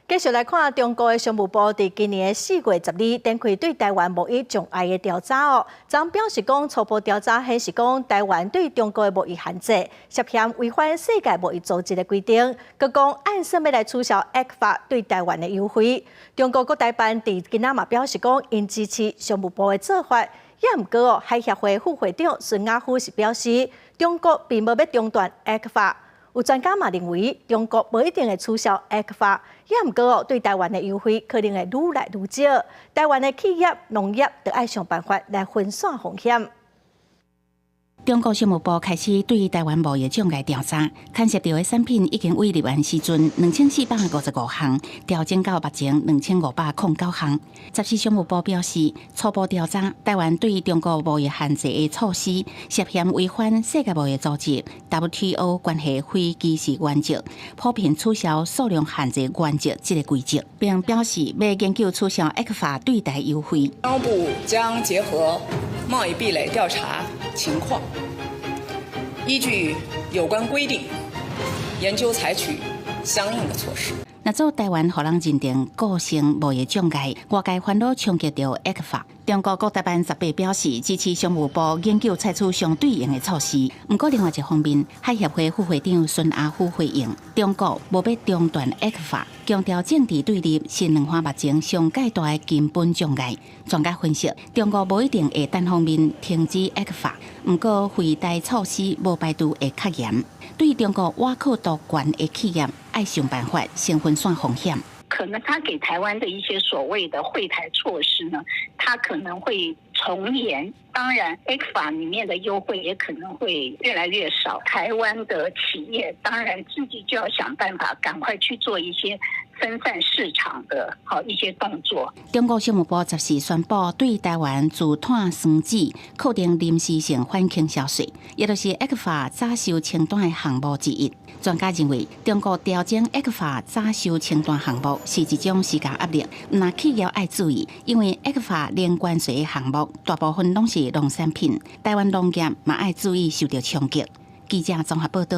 繼續來看中國的商務部佇今年的4月12展開對臺灣貿易障礙的調查哦。昨表示講初步調查顯示講臺灣對中國的貿易限制涉嫌違反世界貿易組織的規定，閣講按算欲來取消 ECFA 對臺灣的優惠。中國國台辦佇今仔嘛表示講，𪜶支持商務部的做法。也毋過哦，海協會副會長孫亞夫是表示，中國並無欲中斷 ECFA。有專家嘛認為，中國無一定會取消 ECFA，也毋過哦，對臺灣的優惠可能會愈來愈少。臺灣的企業、農業著愛想辦法來分散風險。中國商務部開始對臺灣貿易障礙調查，牽涉著的產品已經對入案時陣2455項，調整到目前2509項。十四商務部表示，初步調查臺灣對中國貿易限制的措施，涉嫌違反世界貿易組織 WTO 關係非歧視原則、普遍取消數量限制原則這个規則，並表示欲研究取消 ECFA 對台優惠。商務部將結合貿易壁壘調查情況，依據有關規定，研究採取相應的措施。若做臺灣予人認定構成貿易障礙，外界煩惱衝擊著 ECFA。中國國台辦18表示支持商務部研究採取相對應的措施。毋過另外一方面，海協會副會長孫亞夫回應：中國無欲中斷 ECFA，強調政治對立是兩岸目前上蓋大的根本障礙。專家分析，中國無一定會單方面停止 ECFA，毋過惠台措施無排除會較嚴。對中國倚靠度懸的企業，愛想辦法先分散風險。可能他給台灣的一些所謂的惠台措施呢，他可能會從嚴。當然，ECFA 裡面的優惠也可能會越來越少。台灣的企業當然自己就要想辦法，趕快去做一些分散市場的好一些動作。中國商務部十四宣布對台灣自碳酸酯課徵臨時性反傾銷稅，也就是 ECFA 早收清單的項目之一。專家認為，中國調整 ECFA 早收清單項目是一種施加壓力，毋但企業愛注意，因為 ECFA 零關稅的項目大部分攏是農產品，台灣農業嘛愛注意受著衝擊。記者綜合報導。